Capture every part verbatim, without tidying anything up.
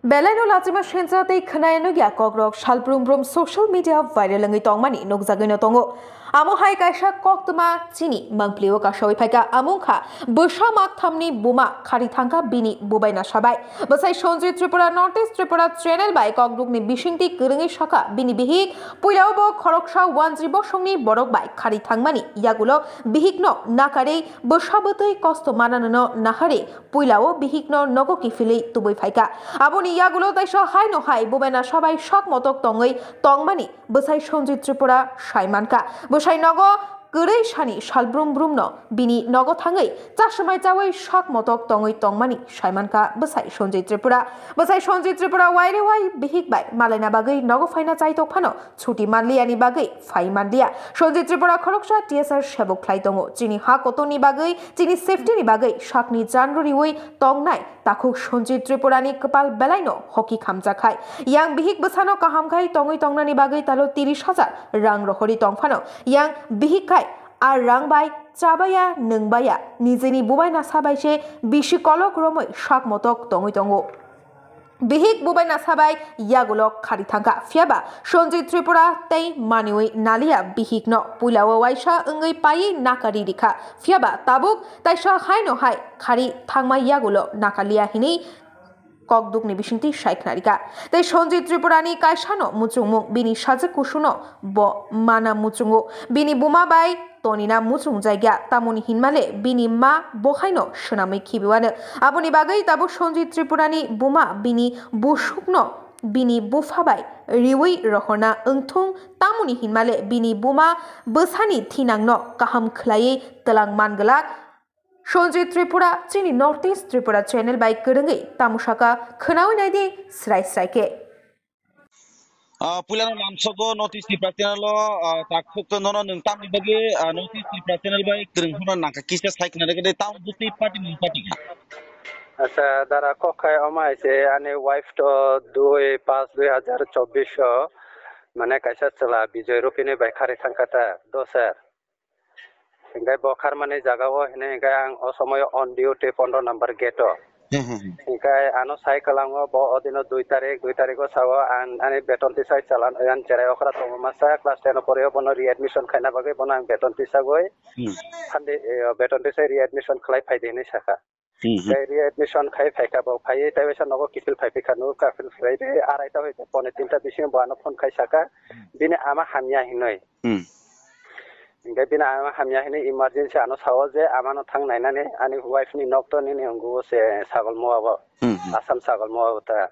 Belaino lachima sensa tei khwnaya nukya kokrok salbrum brum social media viral wngwi tongmani nukjagwino tongo. Amo hai kaisa koktwma chini mangpilio kasawi phaikha, amo wngkha bwsa makthamni buma khari thangkha bini bubaina sabai. Bwsai Sanjit Tripura North East Tripura channel bai kokdukni bisingtwi kwrwngwi sakha bini bihik, puilao bo khoroksa wanjri bosongni borok bai khari thangmani yagulo bihikno nakarwi bwsa bwtwi kosto mananano naharwi puilao bihikno nogo kiphilwi tubui phaikha. Aboni yagulo taisa haino hai bubaina sabai sak motok tongwi tongmani bwsai Sanjit Tripura sai mankha. Bwsai nogo kwrwi sani salbrum brumno bini nogo thangwi chasumai chawi sak motok tongwi tongmani sai mankha bwsai Sanjit Tripura. Bwsai Sanjit Tripura waire wai bihik bai malaina bagwi nogo phaina chaitok phano chuti manliyani bagwi phai manliya. Sanjit Tripura khoroksa T S R sebok khlai tongo. Chini ha kotorni bagwi, chini safety ni bagwi sakni janrw riwi tongnai takhuk Sanjit Tripurani kwpal belaino hoki khamjak hai. Yang bihik bwsano kaham khai tongwi tongnani bagwi talo tiris hajar rang rohorwi tong phano yang bihik khai a rang bai chabaya nwngbaya nijeni bubaina sabai se bisi kolok romwi sak motok tongwi tongo. Bihik bubaina sabai yagulo khari thangkha. Phiyaba Sanjit Tripura tei maniwi naliya bihikno puilao waisa wngwi paiwi nakari rikha. Phiyaba tabuk taisa haino hai khari thangma yagulo nakaliya hinwi kokdukni bisingtwi sai khna rikha. Tei Sanjit Tripurani kaisano muchungmung bini sajwk kusuno bo mana muchungo. Bini buma bai tonina muchung jaigya, tamoni hinmale bini ma bohaino swnamwi khibiwano. Aboni bagwi tabuk Sanjit Tripurani buma bini busukno bini bupha bai riwi rohorna wngthung, tamoni hinmale bini buma bwsani thinangno kaham khwlaiwi twlang man glak. Sanjit Tripura, chini North East Tripura channel bai kwrwngwi tamo saka khwnawi naidi srai srai khe. Ah, puilano lamsogo North East Tripura channel o, ah, takhuk to nono nwng tamni bagwi, ah, North East Tripura channel bai kwrwng phano nangkha kisa sai khna rwgwi tamo bwtwi party ni party kha. Acha, dara kok khai omo hai se ani wife to dui pas dui hajar chobbish o, mane kaisa chwla Bijoy Rupini bai khari thangkha ta, dos hajar. Hinkhe bo kharmani jaga o hinwi hinkhe ang o somoio on duty pondro number gate o. Hmm, hmm, hmm. Hinkhe ano sai kwlango bo o dino dui tarik, dui tarik o sao ang ani beton tisai chalan, ang cherai okra tongo masa class ten o pore o bono readmission khaina bagwi bono ang beton tisagwi. Hmm. Hande, eh, beton tisai readmission khlai phaidi hinwi sakha. Hmm, hmm. Tei readmission khai phaikha bo, phaiwi tei waisa nogo kiphil phai phikha, nogo kiphil phai tei arai ta hoite pone tinta bisingo bo ano phone khai sakha, Hmm. bini ama hamya hinwi. Hmm. Hinkhe bini ama hamya hinwi emergency ano sao je amano thang nainani ani wife ni nok to nini wngo se Sagol Moa bo, Hmm, hmm. Assam Sagol Moa bo ta.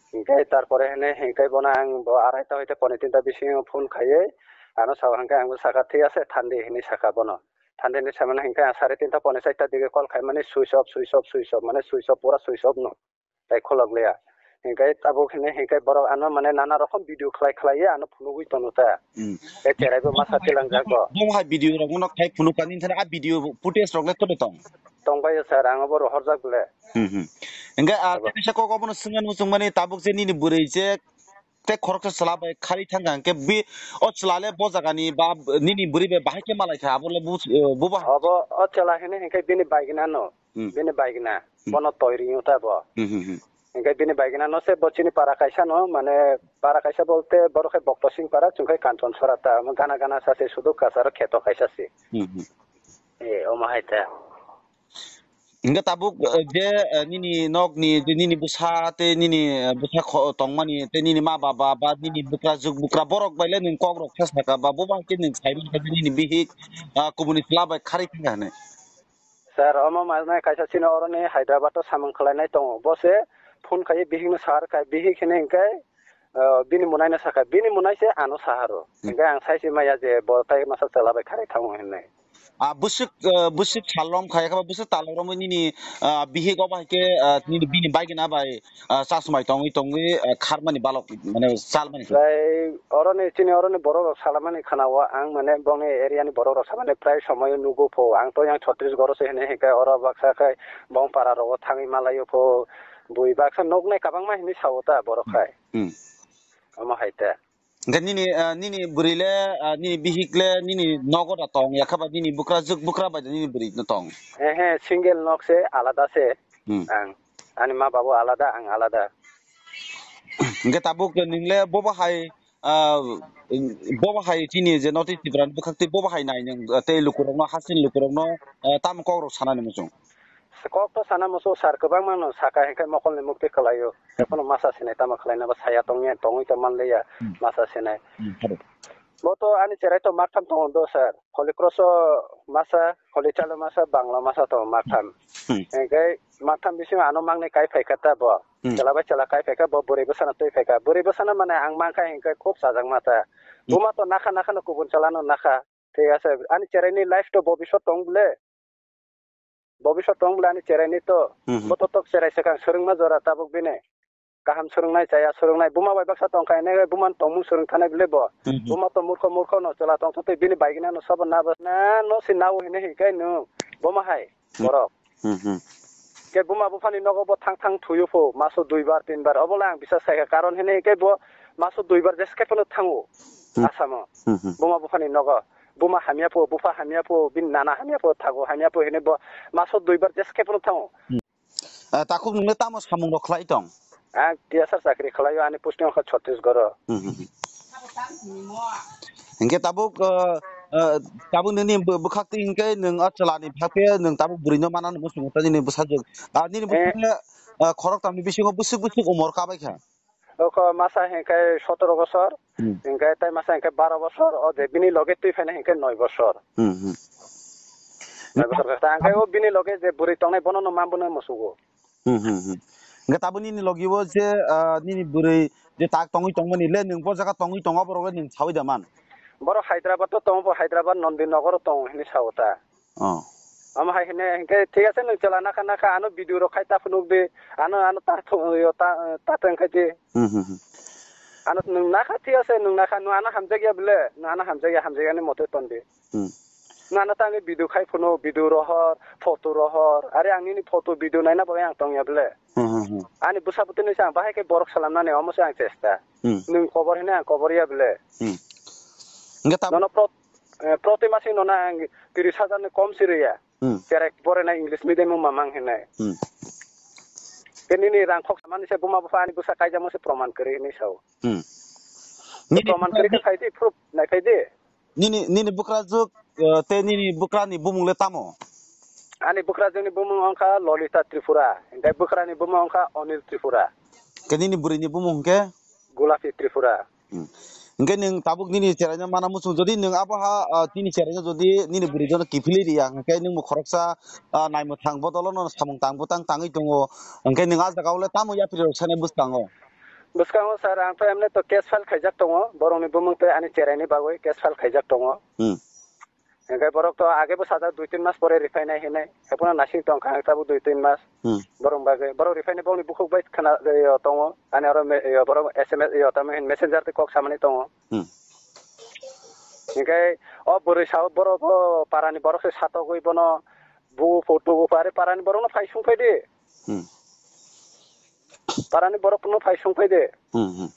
Hinkhe tarpore hinwi hinkhe bono ang bo arai ta hoite pone tinta bisingo phone khaiwi ano sao hinkhe ang bo sakha, "Thik ase, thandi," hinwi sakha bono. Thandi hinwi samani hinkhe ang sare tinta pone charta dige call khaimani switch off, switch off, switch off, mane switch off, pura switch off no. Tai kholok liya. Hinkhe tabuk hinwi hinkhe borok ano mane nana rokom video khlai khlaiwi ano phunugwi tono ta. Hmm. Tei cherai bo masa tilangjak bo. Bo hai video rok no khai phunuk kani thani a video footage rok le tole tong. Tongbai sir, ang bo rohorjak le. Hmm, hmm. Hinkhe a Abo. Kaisa kok obono swngna muchung mani tabuk je nini bwrwi je tei khoroksa chwla bai khari thangkha hinkhe bi o chwla le bo jagani ba nini bwrwi bai bahai khe malai kha abo le bu, eh, buba. Obo o chwla hinwi hinkhe bini baigna no, Hmm. bini baigna, Hmm. bono toi ringo ta bo. Hmm, hmm, hmm. Hinkhe bini baigna no se bo chini para kaisa no, mane para kaisa bolte borok khe Bokto Singh para, chwng khe Kanchon Sora ta, omo gana gana sa se sudu kasaro kheto kaisa se. Hmm, hmm. Eh, omo hai ta. Hinkhe tabuk, eh, je, eh, nini nokni, je nini bwsa tei nini, eh, bwsa kho-, tongmani tei nini ma baba ba nini bwkrajwk bwkra borok bai le nwng kok rok khe saka ba bo bai khe nwng sai mankha je nini bihik, ah, kubuni chwla bai khari thangkha hinwi. Sir, omo mane kaisa chini oroni Hyderabad o samung khlainai tongo. Bo se phone khai bihik no sahar khai, bihik hinwi hinkhe, ah, bini mwnaino sakha, bini mwnai se ano saharo. Hmm. Hinkhe ang sai se maya je bo tai masa chwla bai khari thango hinwi. Ah, bwswk, ah, bwswk salrom khai, khe bwswk talom romwi nini, ah, bihik o bai khe, ah, nini bini baigina bai, ah, chasmai tongwi tongwi, ah, kharmani balok, mane, chalmani khe. Prai oroni, chini oroni borok rok salamani khana o ang, mane, bongni area ni borok rok samani prai somoyo nugo pho. Ang to yang Chhattisgarh o se hinwi hinkhe oro baksa khai bong para rogo thangwi malaio pho. Bui baksa noknai kabangma hinwi sao ta borok khai. Hmm. Omo hai ta. Hingke nini, ah, nini bwrwi le, ah, nini bihik le, nini nogo da tong, ya khe ba nini bwkrajwk, bwkra bai da nini bwrwi no tong? Ehe, single nok se, alada se. Hmm. Ang, ani ma babu alada, ang alada. Hingke tabuk ningle bobo hai, ah, bobo hai chini je North East Tripura ni bwkhak twi bobo hai nai nang tei lukurokno, hasteni lukurokno, ah, tamo kokrok sanani muchung? Kok to sana muchung sir, kwbangma no saka hingke mokolni mukti kwlaio. Ekheno masa sinai tamo khlaina bo saya tongya, tongwi to manliya Hmm. masa sinai. Hmm, habo. Bo to ani cherai to maktham tongo do sir. Holy Cross o masa, Holy Child o masa, Bangla masa tongo maktham. Hmm. Hingke maktham bisingo ano mangnai kai phaikha ta bo. Hmm. Chwla bai chwla kai phaikha bo bwrwi bwsano twi phaikha. Bwrwi bwsano mane ang mankha hingke khub chajakma ta. Hmm. Buma to nakha nakha no kubun chwla no nakha. Thik ase. Ani cherai ni life to bobisot tong bole. Bobisot tong bole ani cherai ni to. Hmm, hmm. Bo to tok cherai swkang swrwngma jora tabuk bini. Kaham swrwngnai chaya swrwngnai. Buma bai baksa tongkha hwnwi bumani tongmung swrwng thanai bole bo. Hmm, hmm. Buma to murkho murkho no chwla tongtho tei bini baigina no sobo na bo na no se nao hwnwi hwnkhai no buma hai Hmm. borok. Hmm, hmm. Ke buma buphani nogo bo thang thang thuyo pho maso dui bar tin bar obo le ang bisas khaikha karon hwnwi hwnkhe bo maso dui bar jeske phano thango Hmm. Asamo. Hmm, hmm. Buma buphani nogo buma hamya pho bupha hamya pho bini nana hamya pho thago hamya pho hwnwi bo maso dui bar jeske phano thango. Hmm. Ah, takhuk nwngno tamo samung rok khlai tong? Ang T S R chakri khlaio, ani posting wngkha Chhattisgarh o. Hmm, hmm, hmm. Hinkhe tabuk, ah, ah, tabuk nini bw-, bwkhak twi hinkhe nwng o chwla ni phakhe nwng tabuk bwrwi no mana nw muchungo tei nini bwsajwk. Ah, nini Eh. bwsajwk, ah, khorok tamni bisingo bwswk bwswk umor kabai kha. Oko masa hinkhe sotoro bosor, Hmm. hinkhe tai masa hinkhe baro bosor, o je bini loge twi phaina hinkhe noi bosor. Hmm, hmm. Noi bosor kha. Hinkhe o bini loge je bwrwi tongnai bono no mambo no musugo. Hmm, hmm, hmm. Hinkhe tabuk nini logi o je, ah, nini bwrwi je tak tongwi tongmani le nwng bo jaga tongwi tongo borok le nwng sawi da man? Borok Hyderabad to tongo, Hyderabad Nandinagar o tongo hinwi sao ta. Oh. Omo hai hwnwi hinkhe thik ase nwng chwla nakha nakha ano video rok khai ta phunuk di ano ano ta thu-, yo ta ta tong khai di. Hmm, hmm, hmm. Ano nwng nakha thik ase nwng nakha nwng ano hamjakya bwle nwng ano hamjakya hamjakya ni mote ton di. Hmm. Nwng ano ta ani video khai phunuk video rohor photo rohor are ang nini photo video naina bagwi ang tongya bwle. Hmm, hmm, hmm. Ani bwsa bwtwi nwi se ang bahai khe borok salam nani omo se ang chesta. Hmm. Nwng kobor hwnwi ang kobor ya bwle. Hmm. Hinkhe ta- Nono pro-, eh, proti masi nono ang tris hajar ni kom si rwya. Hmm. Cherek bore na English medium o mamang hinai. Hmm. Ke nini rang khok samani se buma bupha ani bwsa kaijamo se proman kwrwi hinwi sao. Hmm. Nini Proman bwkra kwrwi khe khai di, proof nai khai di. Nini, nini bwkrajwk, eh, tei nini bwkrani bumung le tamo? Ani bwkrajwkni bumung wngkha Lolita Tripura, tei bwkrani bumung wngkha Onil Tripura. Ke nini bwrwini bumung hwnkhe? Gulapi Tripura. Hmm. Hwnkhe nwng tabuk nini cheraino mana muchung, jodi nwng abo ha, ah, nini cheraino jodi nini bwrwi jono kiphilwi riya, hwnkhe nwngbo khoroksa, ah, naimwthang bodolono samung tang bwtang tangwi tongo, hwnkhe nwng ah jagao le tamo yapri rok sanai bwskango? Bwskango sir, ang to emne to case file khaijak tongo, borokni bumung tei ani cheraini bagwi case file khaijak tongo. Hmm. Hwnkhe borok to age bo sajak dui tin mas pore rephainai hinwi. Haiphano nasing tongkha ang tabuk dui tin mas. Hmm. Borok bagwi, borok rephainai bokni bukhuk bai khna, yo, tongo. Ani oro me-, yo, borok S M S, yo, tamo hin messenger tei kok samani tongo. Hmm. Hinkhe o bwrwi sao borok o parani borok se satogwi bono bu photo bu pare parani borokno phai sung phai di. Hmm. Parani borokno phai sung phai di. Hmm, hmm.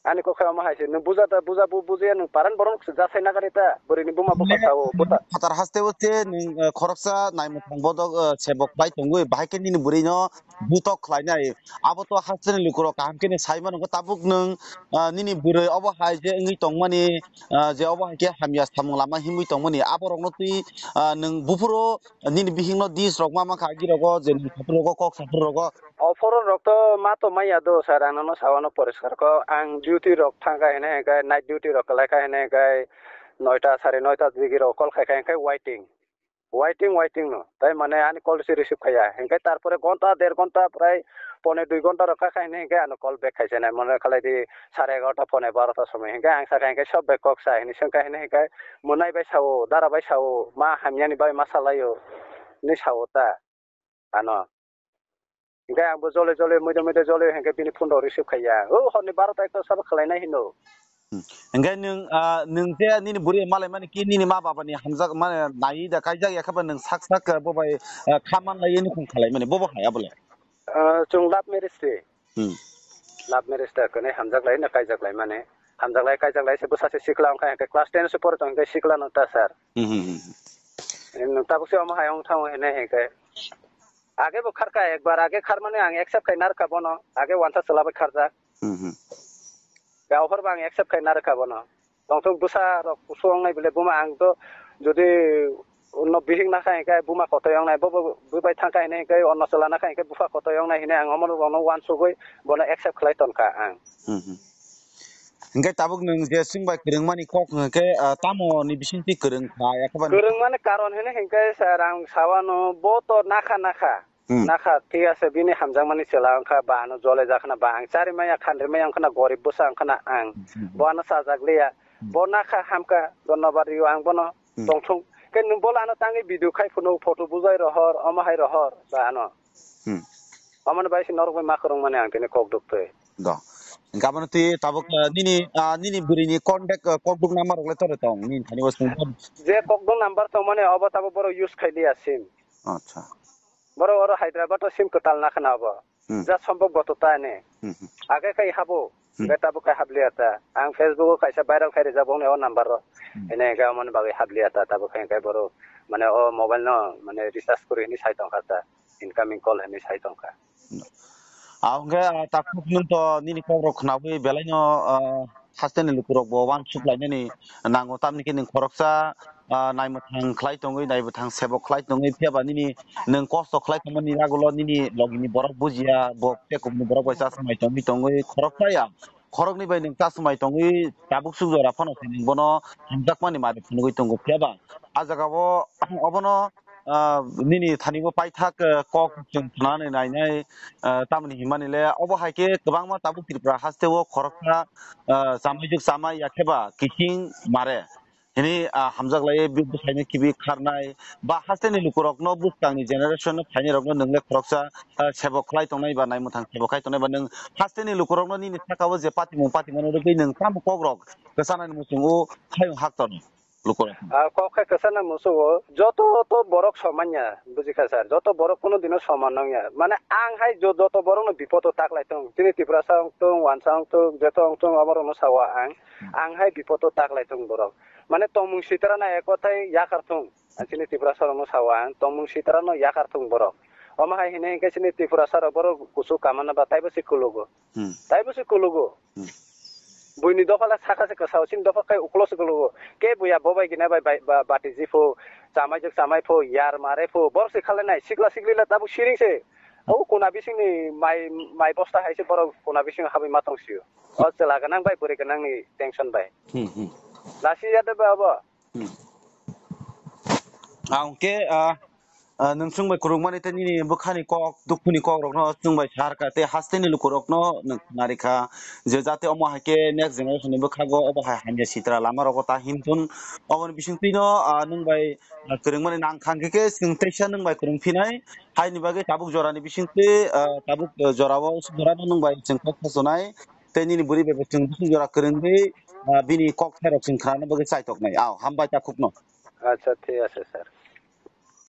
Ani kok khai omo hai se, nwng buja da, buja bu bujiya nwng paran borok se jasai nagari ta, bwrwi ni buma bwkha sao, buta. Phatar haste o se nwng, eh, khoroksa naimwthang bodok, eh, sebok bai tongwi, bahai khe nini bwrwi no butok khlai nai. Abo to haste ni lukurok kaham khe ni sai mano, tabuk nwng, ah, nini bwrwi obo hai je wngwi tongmani, ah, je obo hai khe hamya samung lama himwi tongmani, abo rok no twi, ah, nwng buphuru nini bihik no dis rok ma mankha agi rogo, je nini saphuru rogo, kok saphuru rogo. Offer rok to ma to maya do sir, ang nono sao no poriskar kok, ang duty rok thang kha hene hwnkhe night duty rok kwlai kha hene hwnkhe noita sare noita digi rok call khai kha hwnkhe waiting, waiting, waiting no. Tai mane ani call se receive khaiya. Hwnkhe tarpore gonta, der gonta, prai pone dui gonta rok kha kha hene hwnkhe ano call back khai sanai. Mone khalai di sare egarota, pone barota somoi. Hwnkhe ang sakha hwnkhe sob back kok sa hini swngkha hene hwnkhe mwnai bai sao, dara bai sao, ma hamyani bai ma salaio, hinwi sao ta. Ano. Hingke ang bo jole jole, moide moide jole, hingke bini phone rok receive khaiya. O, horni barota ekta sabo khwlainai hino. Hmm. Hingke nwng, ah, nwng je nini bwrwi malai mani ki nini ma baba ni hamjak, mane nai da kaijak ya khe ba nwng sak sak, ah, bo bai, ah, kha man lai nukhung khalai mani, bo bo hai abole. Ah, chwng love marriage se. Hmm. Love marriage ta kwnwi hamjak lai na kaijak lai mani. Hamjak lai, kaijak lai se bwsa se sikla wngkha, hingke class ten se pore tong, hingke sikla no ta sir. Hmm, hmm, hmm, hmm. Nwng tabuk se omo hai wng thango hine hingke. Age bo kharka ekbar, age kharmani ang accept khai narwkha bono, age wansa chwla bai kharjak. Hmm, hmm. Khe offer bo ang accept khai narwkha bono. Tongthok bwsa rok kusu wngnai bile buma ang to jodi no bihik nakha hinkhe buma kotoi wngnai bo, bo, bo bai thangkha hinwi hinkhe onno chwla nakha hinkhe bupha kotoi wngnai hinwi ang omo rokno uansugwi bono accept khlai tonkha ang. Hmm, hmm. Hinkhe tabuk nwng je chwng bai kwrwngmani kok hwnkhe, ah, tamo ni bisingtwi kwrwng kha, ekhebani? Kwrwngmani karon hinwi hinkhe sir ang sawano bo to nakha nakha. Hmm. Nakha, thik ase, bini hamjakmani chwla wngkha, ba ano jole jakhna, ba ang chari maya, khandri maya wngkhana, gorib bwsa wngkhana ang. Hmm. Bo ano chajak liya. Hmm. Bo nakha, hamkha, dhonnobad rio ang bono. Hmm. Tongthung. Khe nwng bole ano tangwi video khai phunu, photo bujai rohor, omo hai rohor, ba ano. Hmm. Omo ni bai se norok bai ma kwrwngmani ang tini kok duk twi. Do. Gabano twi tabuk, ah, nini, ah, nini bwrwini contact, ah, kokduk number rok le tore tong, nini thani bo sung. Je kokduk number tongmani obo tabuk borok use khai liya sim. Acha. Borok oro Hyderabad o sim kwtal nakhna obo. Hmm. Ja sombok goto ta ne. Hmm, hmm. Age kai habo. Hmm. Age tabuk kai habliya ta. Ang Facebook o kaisa viral khai rijak bokni o number ro. Hmm. Ene ga omo ni bagwi habliya ta tabuk kai kai borok. Mane o mobile no mane recharge kuri hini sai tongkha ta. Incoming call hini sai tongkha. Ah, hwnkhe, ah, takhuk nwng to nini kok rok khnawi belai no, ah, hasteni lukurok bo uansuk lainani nango, tamni khe nwng khoroksa, ah, naimwthang khlai tongwi, naimwthang sebok khlai tongwi, phiya ba nini nwng kosto khlai tongmani yagulo nini logini borok bujiya, bo tei kubuni borok bai cha swmai tongwi tongwi khoroksa ya. Khoroknwi bai nwng cha swmai tongwi tabuk suk jora phano khe nwng bono hamjakmani mari phunugwi tongo, phiya ba ah jaga o obono ah, nini thani bo paithak, ah, kok chwng khwnani nainai, ah, tamoni hinmani le obo hai khe kwbangma tabuk Tripura haste o khoroksa, ah, chamaijuk chamai ya khe ba kiching mare hini, ah, hamjak lai bwsai no kibi kharnai ba haste ni lukurok no bwskang ni generation no phainai rok no nwng le khoroksa, ah, sebok khlai tongnai ba naimwthang sebok khai tongnai ba nwng haste ni lukurok no nini saka o je patimung patimano rwgwi nwng tamo kok rok kwchana ni muchung o hayung hak tono. Lukurok. Ah, kok khe kwchana musugo, joto to borok somanya, bujikha sir, joto borok kuno dino soman nangya. Mane ang hai jo-, joto borok no bipodo taklai tong, chini Tiprasa wng tong, wansa wng tong, jeto wng tong, abo rokno sawa ang. Hmm. Ang hai bipodo taklai tong borok. Mane tongmung sitra na ekothai yakar thung, chini Tiprasa rokno sawa ang, tongmung sitra no yakar thung borok. Omo hai hine hinkhe chini Tiprasa rok borok kusu kamana ba taibo se kulugo. Hmm. Taibo se kulugo. Hmm. Buini dopha le saka se kwsao, chini dopha khai uklo se kulugo. Ke buya bo bai gina bai, bai, ba, bati ji pho, chamai jok chamai pho, yar mare pho, borok se khalai nai, sikla sikli le tabuk siring se. O kuna bising ni mai, mai bosta hai se borok kuna bising habwi ma tong sio. O chwla gwnang bai bwrwi gwnang ni tension bai. Hmm, hmm. Lasi ya de ba abo. Hmm. Ah, hwnkhe, ah, ah, nwng chwng bai kwrwngmani tei nini bwkhani kok, dukhuni kok rokno chwng bai sa rwkha tei hasteni lukurokno nwng khwnarikha je jate omo hai khe next generation ni bwkhago obo hai hamya sitra lama rogo ta himthun. Oboni bisingtwino, ah, nwng bai, ah, kwrwngmani nang kha hwnkhe khe chwng teisa nwng bai kwrwng phinai. Haini bagwi tabuk jorani bisingtwi, ah, tabuk, ah, jorao, jorano nwng bai chwng kok khachonai. Tei nini bwrwi bai bo chwng bising jora kwrwngwi, ah, bini kok thairok chwng khnana bagwi chaitoknai. Ao, hambai takhukno. Acha, thik ase, sir.